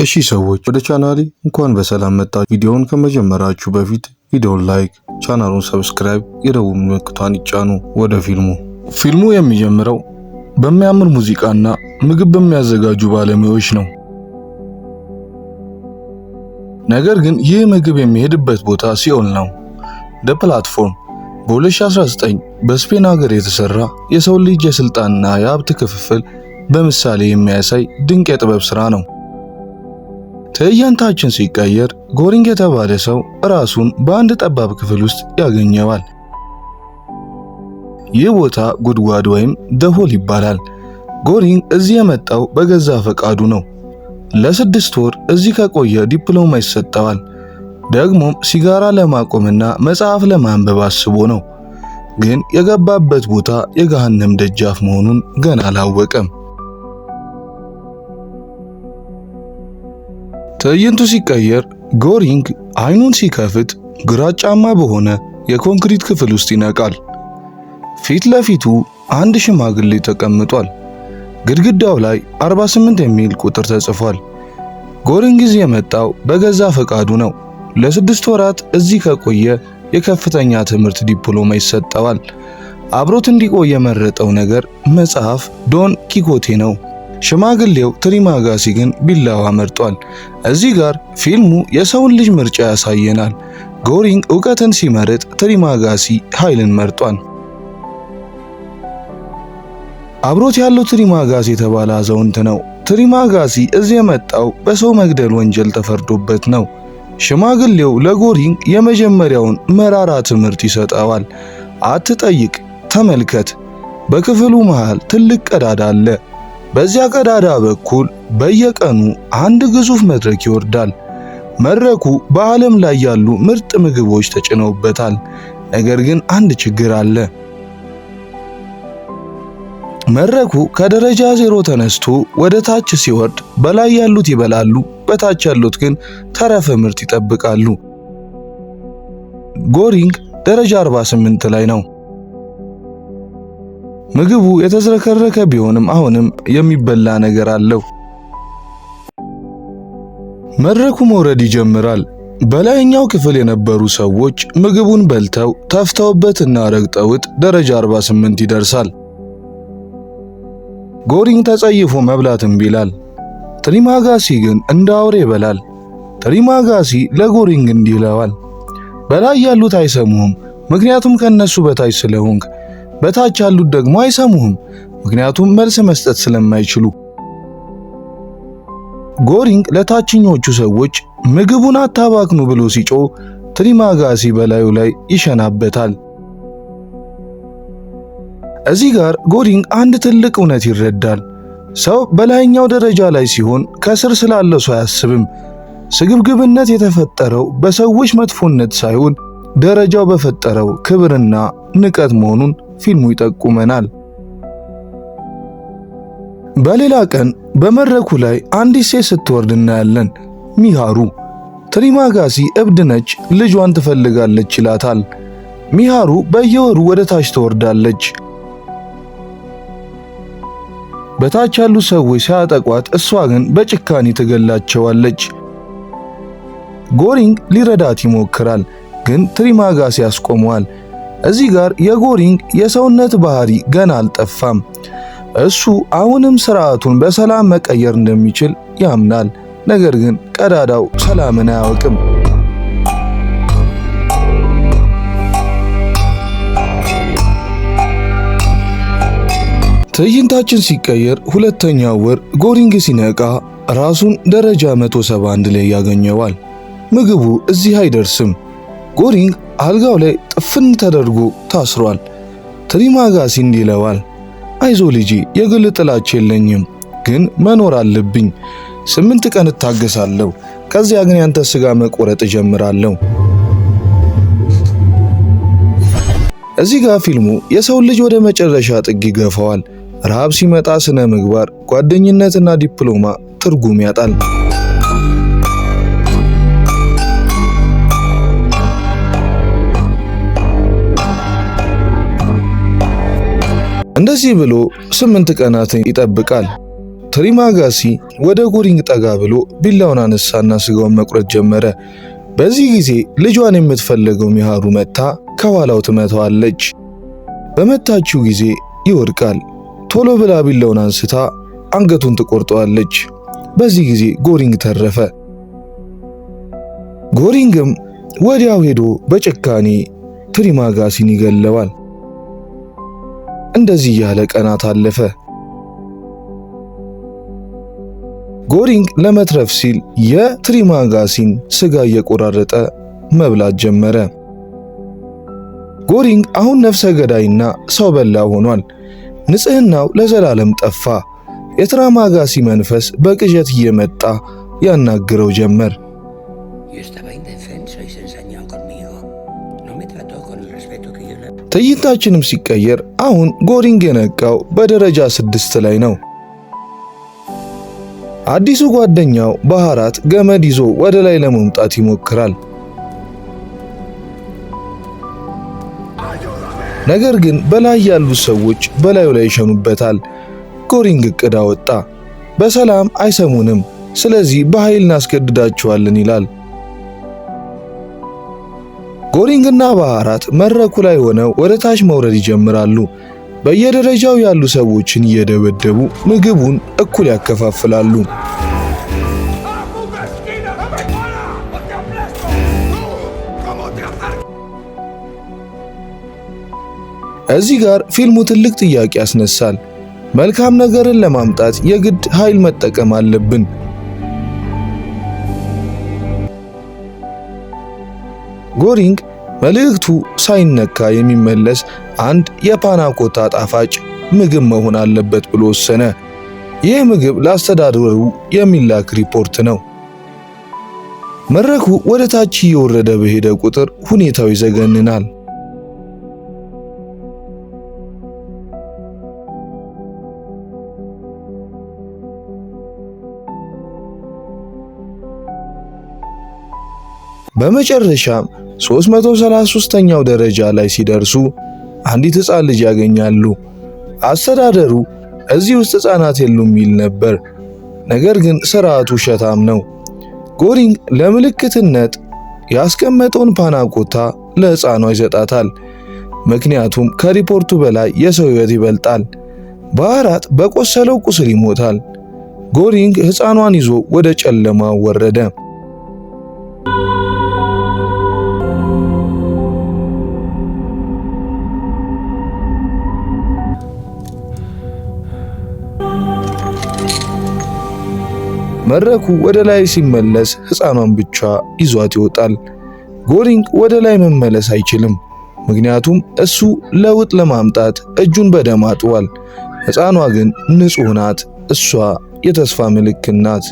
እሺ ሰዎች፣ ወደ ቻናሌ እንኳን በሰላም መጣችሁ። ቪዲዮውን ከመጀመራችሁ በፊት ቪዲዮውን like፣ ቻናሉን subscribe፣ የደወል ምልክቷን ይጫኑ። ወደ ፊልሙ። ፊልሙ የሚጀምረው በሚያምር ሙዚቃና ምግብ በሚያዘጋጁ ባለሙያዎች ነው። ነገር ግን ይህ ምግብ የሚሄድበት ቦታ ሲኦል ነው። The Platform በ2019 በስፔን ሀገር የተሰራ የሰው ልጅ የስልጣንና የሀብት ክፍፍል በምሳሌ የሚያሳይ ድንቅ የጥበብ ስራ ነው። ትዕይንታችን ሲቀየር ጎሪንግ የተባለ ሰው ራሱን በአንድ ጠባብ ክፍል ውስጥ ያገኘዋል። ይህ ቦታ ጉድጓድ ወይም The Hole ይባላል። ጎሪንግ እዚህ የመጣው በገዛ ፈቃዱ ነው። ለ6 ወር እዚህ ከቆየ ዲፕሎማ ይሰጠዋል። ደግሞም ሲጋራ ለማቆምና መጽሐፍ ለማንበብ አስቦ ነው። ግን የገባበት ቦታ የገሃነም ደጃፍ መሆኑን ገና አላወቀም። ትዕይንቱ ሲቀየር ጎሪንግ አይኑን ሲከፍት ግራጫማ በሆነ የኮንክሪት ክፍል ውስጥ ይነቃል። ፊት ለፊቱ አንድ ሽማግሌ ተቀምጧል። ግድግዳው ላይ 48 የሚል ቁጥር ተጽፏል። ጎሪንግ እዚህ የመጣው በገዛ ፈቃዱ ነው። ለ6 ወራት እዚህ ከቆየ የከፍተኛ ትምህርት ዲፕሎማ ይሰጠዋል። አብሮት እንዲቆይ የመረጠው ነገር መጽሐፍ ዶን ኪኮቴ ነው። ሽማግሌው ትሪማጋሲ ግን ቢላዋ መርጧል። እዚህ ጋር ፊልሙ የሰውን ልጅ ምርጫ ያሳየናል። ጎሪንግ እውቀትን ሲመርጥ፣ ትሪማጋሲ ኃይልን መርጧል። አብሮት ያለው ትሪማጋሲ የተባለ አዛውንት ነው። ትሪማጋሲ እዚህ የመጣው በሰው መግደል ወንጀል ተፈርዶበት ነው። ሽማግሌው ለጎሪንግ የመጀመሪያውን መራራ ትምህርት ይሰጠዋል። አትጠይቅ፣ ተመልከት። በክፍሉ መሃል ትልቅ ቀዳዳ አለ። በዚያ ቀዳዳ በኩል በየቀኑ አንድ ግዙፍ መድረክ ይወርዳል። መድረኩ በዓለም ላይ ያሉ ምርጥ ምግቦች ተጭነውበታል። ነገር ግን አንድ ችግር አለ። መድረኩ ከደረጃ 0 ተነስቶ ወደ ታች ሲወርድ በላይ ያሉት ይበላሉ፣ በታች ያሉት ግን ተረፈ ምርት ይጠብቃሉ። ጎሪንግ ደረጃ 48 ላይ ነው። ምግቡ የተዝረከረከ ቢሆንም አሁንም የሚበላ ነገር አለው። መድረኩ መውረድ ይጀምራል። በላይኛው ክፍል የነበሩ ሰዎች ምግቡን በልተው ተፍተውበትና ረግጠውት ደረጃ 48 ይደርሳል። ጎሪንግ ተጸይፎ መብላት እምቢ ይላል። ትሪማጋሲ ግን እንደ አውሬ ይበላል። ትሪማጋሲ ለጎሪንግ እንዲህ ይለዋል፣ በላይ ያሉት አይሰሙህም፣ ምክንያቱም ከነሱ በታች ስለሆንክ። በታች ያሉት ደግሞ አይሰሙህም፣ ምክንያቱም መልስ መስጠት ስለማይችሉ። ጎሪንግ ለታችኞቹ ሰዎች ምግቡን አታባክኑ ብሎ ሲጮህ ትሪማጋሲ በላዩ ላይ ይሸናበታል። እዚህ ጋር ጎሪንግ አንድ ትልቅ እውነት ይረዳል። ሰው በላይኛው ደረጃ ላይ ሲሆን ከስር ስላለ ሰው አያስብም። ስግብግብነት የተፈጠረው በሰዎች መጥፎነት ሳይሆን ደረጃው በፈጠረው ክብርና ንቀት መሆኑን ፊልሙ ይጠቁመናል። በሌላ ቀን በመድረኩ ላይ አንዲት ሴት ስትወርድ እናያለን። ሚሃሩ። ትሪማጋሲ እብድ ነች፣ ልጇን ትፈልጋለች ይላታል። ሚሃሩ በየወሩ ወደ ታች ትወርዳለች። በታች ያሉ ሰዎች ሲያጠቋት፣ እሷ ግን በጭካኔ ትገላቸዋለች። ጎሪንግ ሊረዳት ይሞክራል፣ ግን ትሪማጋሲ ያስቆመዋል። እዚህ ጋር የጎሪንግ የሰውነት ባህሪ ገና አልጠፋም። እሱ አሁንም ስርዓቱን በሰላም መቀየር እንደሚችል ያምናል። ነገር ግን ቀዳዳው ሰላምን አያውቅም። ትዕይንታችን ሲቀየር ሁለተኛው ወር ጎሪንግ ሲነቃ ራሱን ደረጃ 171 ላይ ያገኘዋል። ምግቡ እዚህ አይደርስም። ጎሪንግ አልጋው ላይ ጥፍን ተደርጎ ታስሯል። ትሪማጋሲ እንዲህ ይለዋል፣ አይዞ ልጄ፣ የግል ጥላቻ የለኝም፣ ግን መኖር አለብኝ። 8 ቀን እታገሳለሁ። ከዚያ ግን ያንተ ስጋ መቆረጥ እጀምራለሁ። እዚህ ጋር ፊልሙ የሰው ልጅ ወደ መጨረሻ ጥግ ይገፋዋል። ረሃብ ሲመጣ ስነ ምግባር፣ ጓደኝነትና ዲፕሎማ ትርጉም ያጣል። እንደዚህ ብሎ 8 ቀናትን ይጠብቃል። ትሪማጋሲ ወደ ጎሪንግ ጠጋ ብሎ ቢላውን አነሳና ስጋውን መቁረጥ ጀመረ። በዚህ ጊዜ ልጇን የምትፈልገው ሚሃሩ መጥታ ከኋላው ትመታዋለች። በመታችው ጊዜ ይወድቃል። ቶሎ ብላ ቢላውን አንስታ አንገቱን ትቆርጠዋለች። በዚህ ጊዜ ጎሪንግ ተረፈ። ጎሪንግም ወዲያው ሄዶ በጭካኔ ትሪማጋሲን ይገለዋል። እንደዚህ ያለ ቀናት አለፈ። ጎሪንግ ለመትረፍ ሲል የትሪማጋሲን ስጋ እየቆራረጠ መብላት ጀመረ። ጎሪንግ አሁን ነፍሰ ገዳይና ሰው በላ ሆኗል። ንጽህናው ለዘላለም ጠፋ። የትራማጋሲ መንፈስ በቅዠት እየመጣ ያናግረው ጀመር። ትዕይንታችንም ሲቀየር አሁን ጎሪንግ የነቃው በደረጃ 6 ላይ ነው። አዲሱ ጓደኛው ባህራት ገመድ ይዞ ወደ ላይ ለመምጣት ይሞክራል። ነገር ግን በላይ ያሉት ሰዎች በላዩ ላይ ይሸኑበታል። ጎሪንግ እቅድ አወጣ። በሰላም አይሰሙንም፣ ስለዚህ በኃይል እናስገድዳቸዋለን ይላል። ጎሪንግና ባህራት መድረኩ ላይ ሆነው ወደ ታች መውረድ ይጀምራሉ። በየደረጃው ያሉ ሰዎችን እየደበደቡ ምግቡን እኩል ያከፋፍላሉ። እዚህ ጋር ፊልሙ ትልቅ ጥያቄ ያስነሳል። መልካም ነገርን ለማምጣት የግድ ኃይል መጠቀም አለብን? ጎሪንግ መልእክቱ ሳይነካ የሚመለስ አንድ የፓናኮታ ጣፋጭ ምግብ መሆን አለበት ብሎ ወሰነ። ይህ ምግብ ለአስተዳደሩ የሚላክ ሪፖርት ነው። መድረኩ ወደ ታች እየወረደ በሄደ ቁጥር ሁኔታው ይዘገንናል። በመጨረሻም 333ኛው ደረጃ ላይ ሲደርሱ አንዲት ሕፃን ልጅ ያገኛሉ። አስተዳደሩ እዚህ ውስጥ ሕፃናት የሉም የሚል ነበር። ነገር ግን ስርዓቱ ውሸታም ነው። ጎሪንግ ለምልክትነት ያስቀመጠውን ፓናኮታ ለሕፃኗ ይሰጣታል። ምክንያቱም ከሪፖርቱ በላይ የሰው ሕይወት ይበልጣል። ባህራት በቆሰለው ቁስል ይሞታል። ጎሪንግ ሕፃኗን ይዞ ወደ ጨለማው ወረደ። መድረኩ ወደ ላይ ሲመለስ ሕፃኗን ብቻ ይዟት ይወጣል። ጎሪንግ ወደ ላይ መመለስ አይችልም፣ ምክንያቱም እሱ ለውጥ ለማምጣት እጁን በደም አጥቧል። ሕፃኗ ግን ንጹሕ ናት። እሷ የተስፋ ምልክት ናት።